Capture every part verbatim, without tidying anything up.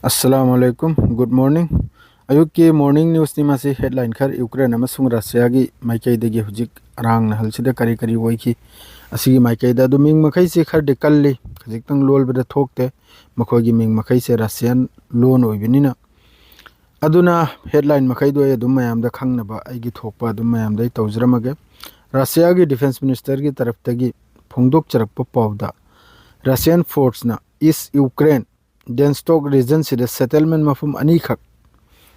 ꯑꯁꯂꯥꯃꯨ ꯑꯂꯥꯏꯀꯨꯝ꯫ Good morning꯫ ꯑꯌꯨꯛꯀꯤ morning newsꯅꯤ ꯃꯁꯤ꯫ Headline ꯈꯔ, ꯌꯨꯀ꯭ꯔꯦꯟ ꯑꯃꯁꯨꯡ ꯔꯁꯤꯌꯥꯒꯤ ꯃꯥꯏꯀꯩꯗꯒꯤ ꯍꯧꯖꯤꯛ ꯑꯔꯥꯡ ꯅꯍꯜꯁꯤꯗ ꯀꯔꯤ ꯀꯔꯤ ꯑꯣꯏꯈꯤ, ꯑꯁꯤꯒꯤ ꯃꯥꯏꯀꯩꯗ꯫ ꯑꯗꯨ ꯃꯤꯡ ꯃꯈꯩꯁꯤ ꯈꯔꯗꯤ ꯀꯜꯂꯤ, ꯈꯖꯤꯛꯇꯪ ꯂꯣꯜꯕꯗ ꯊꯣꯛꯇꯦ꯫ ꯃꯈꯣꯏꯒꯤ ꯃꯤꯡ ꯃꯈꯩꯁꯦ Russian ꯂꯣꯟ ꯑꯣꯏꯕꯅꯤꯅ꯫ ꯑꯗꯨꯅ headline ꯃꯈꯩꯗꯣ ꯑꯩ ꯑꯗꯨꯝ ꯃꯌꯥꯝꯗ ꯈꯪꯅꯕ ꯑꯩꯒꯤ ꯊꯣꯛꯄ ꯑꯗꯨꯝ ꯃꯌꯥꯝꯗ ꯑꯩ ꯇꯧꯖꯔꯝꯃꯒꯦ꯫ ꯔꯁꯤꯌꯥꯒꯤ defence ministerꯒꯤ ꯇꯔꯞꯇꯒꯤ ꯐꯣꯡꯗꯣꯛꯆꯔꯛꯄ ꯄꯥꯎꯗ, Russian forceꯅ East Ukraine Donetsk regionꯁꯤꯗ settlement ꯃꯐꯝ ꯑꯅꯤꯈꯛ,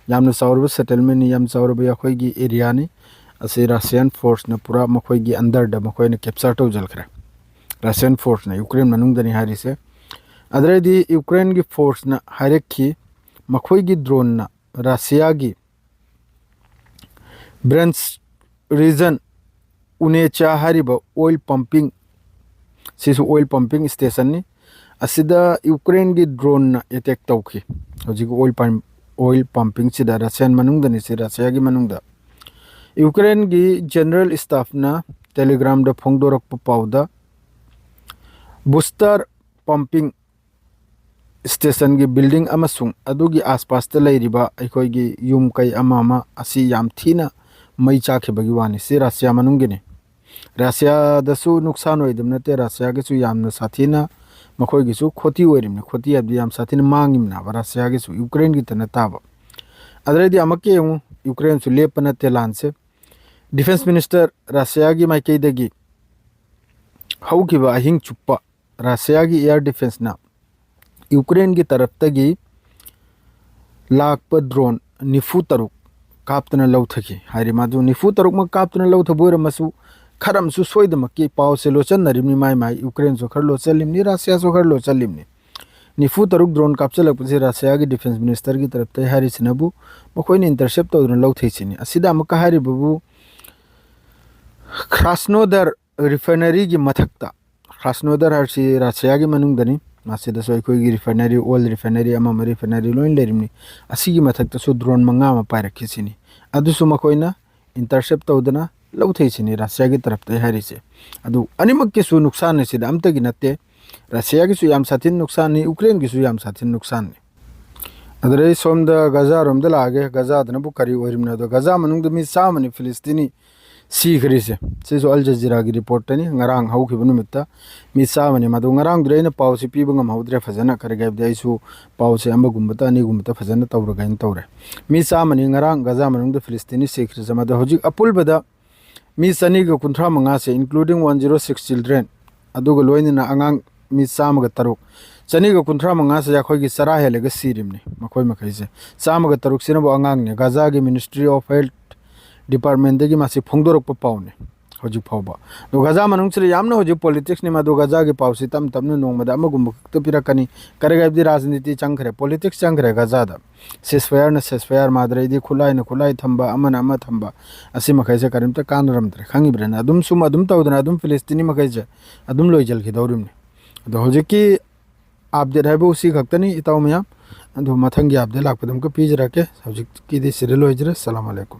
ꯌꯥꯝꯅ ꯆꯥꯎꯔꯕ settlementꯅꯤ, ꯌꯥꯝ ꯆꯥꯎꯔꯕ ꯑꯩꯈꯣꯏꯒꯤ areaꯅꯤ꯫ ꯑꯁꯤ Russian forceꯅ ꯄꯨꯔꯥ ꯃꯈꯣꯏꯒꯤ underꯗ ꯃꯈꯣꯏꯅ capture ꯇꯧꯁꯤꯟꯈ꯭ꯔꯦ, Russian forceꯅ꯫ ꯌꯨꯀ꯭ꯔꯦꯟ ꯃꯅꯨꯡꯗꯅꯤ ꯍꯥꯏꯔꯤꯁꯦ꯫ ꯑꯗꯨꯗꯩꯗꯤ ꯌꯨꯀ꯭ꯔꯦꯟꯒꯤ forceꯅ ꯍꯥꯏꯔꯛꯈꯤ, ꯃꯈꯣꯏꯒꯤ droneꯅ ꯔꯁꯤꯌꯥꯒꯤ Bryansk region Unecha ꯍꯥꯏꯔꯤꯕ oil pumping, ꯁꯤꯁꯨ oil pumping stationꯅꯤ, ꯑꯁꯤꯗ ꯌꯨꯀ꯭ꯔꯦꯟꯒꯤ droneꯅ attack ꯇꯧꯈꯤ꯫ ꯍꯧꯖꯤꯛ oil pump, oil pumpingꯁꯤꯗ, Russian ꯃꯅꯨꯡꯗꯅꯤ ꯁꯤ, ꯔꯁꯤꯌꯥꯒꯤ ꯃꯅꯨꯡꯗ꯫ ꯌꯨꯀ꯭ꯔꯦꯟꯒꯤ general staffꯅ Telegramꯗ ꯐꯣꯡꯗꯣꯔꯛꯄ ꯄꯥꯎꯗ, booster pumping stationꯒꯤ building ꯑꯃꯁꯨꯡ ꯑꯗꯨꯒꯤ ꯑꯥꯁꯄꯥꯁꯇ ꯂꯩꯔꯤꯕ ꯑꯩꯈꯣꯏꯒꯤ ꯌꯨꯝ ꯀꯩ ꯑꯃ ꯑꯃ ꯑꯁꯤ ꯌꯥꯝ ꯊꯤꯅ ꯃꯩ ꯆꯥꯈꯤꯕꯒꯤ ꯋꯥꯅꯤ꯫ ꯁꯤ ꯔꯁꯤꯌꯥ ꯃꯅꯨꯡꯒꯤꯅꯤ꯫ ꯔꯁꯤꯌꯥꯗꯁꯨ ꯅꯨꯡꯁꯥꯟ ꯑꯣꯏꯗꯕ ꯅꯠꯇꯦ, ꯔꯁꯤꯌꯥꯒꯤꯁꯨ ꯌꯥꯝꯅ ꯁꯥꯊꯤꯅ, ꯃꯈꯣꯏꯒꯤꯁꯨ ꯈꯣꯇꯤ ꯑꯣꯏꯔꯤꯕꯅꯤ꯫ ꯈꯣꯇꯤ ꯍꯥꯏꯕꯗꯤ ꯌꯥꯝ ꯁꯥꯊꯤꯅ ꯃꯥꯡꯉꯤꯕꯅꯦꯕ ꯔꯁꯤꯌꯥꯒꯤꯁꯨ, ꯌꯨꯀ꯭ꯔꯦꯟꯒꯤꯇ ꯅꯠꯇꯕ꯫ ꯑꯗꯨꯗꯩꯗꯤ ꯑꯃꯨꯛꯀ ꯌꯦꯡꯉꯨ, ꯌꯨꯀ꯭ꯔꯦꯟꯁꯨ ꯂꯦꯞꯄ ꯅꯠꯇꯦ ꯂꯥꯟꯁꯦ꯫ Defence minister ꯔꯁꯤꯌꯥꯒꯤ ꯃꯥꯏꯀꯩꯗꯒꯤ ꯍꯧꯈꯤꯕ ꯑꯍꯤꯡ ꯆꯨꯞꯄ ꯔꯁꯤꯌꯥꯒꯤ air defenceꯅ ꯌꯨꯀ꯭ꯔꯦꯟꯒꯤ ꯇꯔꯞꯇꯒꯤ ꯂꯥꯛꯄ drone ꯅꯤꯐꯨ ꯇꯔꯨꯛ ꯀꯥꯞꯇꯨꯅ ꯂꯧꯊꯈꯤ ꯍꯥꯏꯔꯤ꯫ ꯃꯗꯨ ꯅꯤꯐꯨ ꯇꯔꯨꯛꯃꯛ ꯀꯥꯞꯇꯨꯅ ꯂꯧꯊꯕ ꯑꯣꯏꯔꯝꯃꯁꯨ, ꯈꯔ ꯑꯃꯁꯨ ꯁꯣꯏꯗꯅꯃꯛꯀꯤ ꯄꯥꯎꯁꯦ ꯂꯣꯠꯁꯤꯟꯅꯔꯤꯕꯅꯤ ꯃꯥꯏ ꯃꯥꯏ꯫ ꯌꯨꯀ꯭ꯔꯦꯟꯁꯨ ꯈꯔ ꯂꯣꯠꯁꯤꯜꯂꯤꯕꯅꯤ, ꯔꯁꯤꯌꯥꯁꯨ ꯈꯔ ꯂꯣꯠꯁꯤꯜꯂꯤꯕꯅꯤ꯫ ꯅꯤꯐꯨ ꯇꯔꯨꯛ drone ꯀꯥꯞꯁꯤꯜꯂꯛꯄꯁꯤ ꯔꯁꯤꯌꯥꯒꯤ defence ministerꯒꯤ ꯇꯔꯞꯇꯒꯤ ꯍꯥꯏꯔꯤꯁꯤꯅꯕꯨ ꯃꯈꯣꯏꯅ intercept ꯇꯧꯗꯨꯅ ꯂꯧꯊꯩꯁꯤꯅꯤ꯫ ꯑꯁꯤꯗ ꯑꯃꯨꯛꯀ ꯍꯥꯏꯔꯤꯕꯕꯨ Krasnodar refineryꯒꯤ ꯃꯊꯛꯇ, Krasnodar ꯍꯥꯏꯔꯤꯁꯤ ꯔꯁꯤꯌꯥꯒꯤ ꯃꯅꯨꯡꯗꯅꯤ, ꯃꯁꯤꯗꯁꯨ ꯑꯩꯈꯣꯏꯒꯤ refinery, oil refinery, ꯑꯃ ꯑꯃ refinery ꯂꯣꯏꯅ ꯂꯩꯔꯤꯕꯅꯤ꯫ ꯑꯁꯤꯒꯤ ꯃꯊꯛꯇꯁꯨ drone ꯃꯉꯥ ꯑꯃ ꯄꯥꯏꯔꯛꯈꯤꯁꯤꯅꯤ꯫ ꯑꯗꯨꯁꯨ ꯃꯈꯣꯏꯅ intercept ꯇꯧꯗꯅ ꯂꯧꯊꯩꯁꯤꯅꯤ ꯔꯁꯤꯌꯥꯒꯤ ꯇꯔꯞꯇꯒꯤ ꯍꯥꯏꯔꯤꯁꯦ꯫ ꯑꯗꯨ ꯑꯅꯤꯃꯛꯀꯤꯁꯨ ꯅꯨꯡꯁꯥꯟꯅꯤ, ꯁꯤꯗ ꯑꯝꯇꯒꯤ ꯅꯠꯇꯦ꯫ ꯔꯁꯤꯌꯥꯒꯤꯁꯨ ꯌꯥꯝ ꯁꯥꯊꯤꯅ ꯅꯨꯡꯁꯥꯟꯅꯤ, ꯌꯨꯀ꯭ꯔꯦꯟꯒꯤꯁꯨ ꯌꯥꯝ ꯁꯥꯊꯤꯅ ꯅꯨꯡꯁꯥꯟꯅꯤ꯫ ꯑꯗꯨꯗꯩ ꯁꯣꯝꯗ ꯒꯖꯥꯔꯣꯝꯗ ꯂꯥꯛꯑꯒꯦ꯫ ꯒꯖꯥꯗꯅꯕꯨ ꯀꯔꯤ ꯑꯣꯏꯔꯤꯕꯅꯣ? ꯑꯗꯣ ꯒꯖꯥ ꯃꯅꯨꯡꯗ ꯃꯤ ꯆꯥꯝꯃꯅꯤ ꯐꯤꯂꯤꯁꯇꯤꯅꯤ ꯁꯤꯈ꯭ꯔꯤꯁꯦ꯫ ꯁꯤꯁꯨ ꯑꯜ ꯖꯖꯤꯔꯥꯒꯤ ꯔꯤꯄꯣꯔꯠꯇꯅꯤ꯫ ꯉꯔꯥꯡ ꯍꯧꯈꯤꯕ ꯅꯨꯃꯤꯠꯇ ꯃꯤ ꯆꯥꯝꯃꯅꯤ꯫ ꯃꯗꯨ ꯉꯔꯥꯡꯗꯨꯗꯤ ꯑꯩꯅ ꯄꯥꯎꯁꯤ ꯄꯤꯕ ꯉꯝꯍꯧꯗ꯭ꯔꯦ ꯐꯖꯅ, ꯀꯔꯤꯒꯤ ꯍꯥꯏꯕꯗꯤ ꯑꯩꯁꯨ ꯄꯥꯎꯁꯦ ꯑꯃꯒꯨꯝꯕꯇ ꯑꯅꯤꯒꯨꯝꯕꯇ ꯐꯖꯅ ꯇꯧꯔꯒ ꯑꯩꯅ ꯇꯧꯔꯦ꯫ ꯃꯤ ꯆꯥꯝꯃꯅꯤ ꯉꯔꯥꯡ ꯒꯖꯥ ꯃꯅꯨꯡꯗ ꯐꯤꯂꯤꯁꯇꯤꯅꯤ ꯁꯤꯈ꯭ꯔꯤꯁꯦ꯫ ꯃꯗꯣ ꯍꯧꯖꯤꯛ ꯑꯄꯨꯟꯕꯗ ꯃꯤ ꯆꯅꯤꯒ ꯀꯨꯟꯊ꯭ꯔꯥ ꯃꯉꯥꯁꯦ, including one zero six children, ꯑꯗꯨꯒ ꯂꯣꯏꯅꯅ ꯑꯉꯥꯡ ꯃꯤ ꯆꯥꯝꯃꯒ ꯇꯔꯨꯛ, ꯆꯅꯤꯒ ꯀꯨꯟꯊ꯭ꯔꯥ ꯃꯉꯥꯁꯦ ꯑꯩꯈꯣꯏꯒꯤ ꯆꯔꯥ ꯍꯦꯜꯂꯒ ꯁꯤꯔꯤꯕꯅꯤ ꯃꯈꯣꯏ ꯃꯈꯩꯁꯦ꯫ ꯆꯥꯝꯃꯒ ꯇꯔꯨꯛꯁꯤꯅꯕꯨ ꯑꯉꯥꯡꯅꯤ꯫ ꯒꯖꯥꯒꯤ Ministry of Health Departmentꯗꯒꯤ ꯃꯁꯤ ꯐꯣꯡꯗꯣꯔꯛꯄ ꯄꯥꯎꯅꯤ ꯍꯧꯖꯤꯛ ꯐꯥꯎꯕ꯫ ꯑꯗꯣ ꯒꯖꯥ ꯃꯅꯨꯡꯁꯤꯗ ꯌꯥꯝꯅ ꯍꯧꯖꯤꯛ politicsꯅꯤ, ꯃꯗꯨ ꯒꯖꯥꯒꯤ ꯄꯥꯎꯁꯤ ꯇꯞ ꯇꯞꯅ ꯅꯣꯡꯃꯗ ꯑꯃꯒꯨꯝꯕ ꯈꯛꯇ ꯄꯤꯔꯛꯀꯅꯤ꯫ ꯀꯔꯤꯒꯤ ꯍꯥꯏꯕꯗꯤ ꯔꯥꯖꯅꯤꯇꯤ ꯆꯪꯈ꯭ꯔꯦ, politics ꯆꯪꯈ꯭ꯔꯦ ꯒꯖꯥꯗ꯫ Ceasefireꯅ ceasefire ꯃꯥꯗ꯭ꯔꯩꯗꯤ ꯈꯨꯠꯂꯥꯏꯅ ꯈꯨꯠꯂꯥꯏ ꯊꯝꯕ, ꯑꯃꯅ ꯑꯃ ꯊꯝꯕ, ꯑꯁꯤ ꯃꯈꯩꯁꯦ ꯀꯔꯤꯝꯇ ꯀꯥꯟꯅꯔꯝꯗ꯭ꯔꯦ, ꯈꯪꯉꯤꯕ꯭ꯔꯅꯦ? ꯑꯗꯨꯝ ꯁꯨꯝ ꯑꯗꯨꯝ ꯇꯧꯗꯅ ꯑꯗꯨꯝ ꯐꯤꯂꯤꯁꯇꯤꯅꯤ ꯃꯈꯩꯁꯦ ꯑꯗꯨꯝ ꯂꯣꯏꯁꯤꯟꯈꯤꯗꯧꯔꯤꯕꯅꯤ꯫ ꯑꯗꯣ ꯍꯧꯖꯤꯛꯀꯤ update ꯍꯥꯏꯕꯨ ꯁꯤ ꯈꯛꯇꯅꯤ, ꯏꯇꯥꯎ ꯃꯌꯥꯝ꯫ ꯑꯗꯣ ꯃꯊꯪꯒꯤ update ꯂꯥꯛꯄꯗ ꯑꯃꯨꯛꯀ ꯄꯤꯖꯔꯛꯀꯦ꯫ ꯍꯧꯖꯤꯛꯀꯤꯗꯤ ꯁꯤꯗ ꯂꯣꯏꯖꯔꯦ꯫ ꯁꯂꯥꯝ ꯑꯂꯩꯀꯨꯝ꯫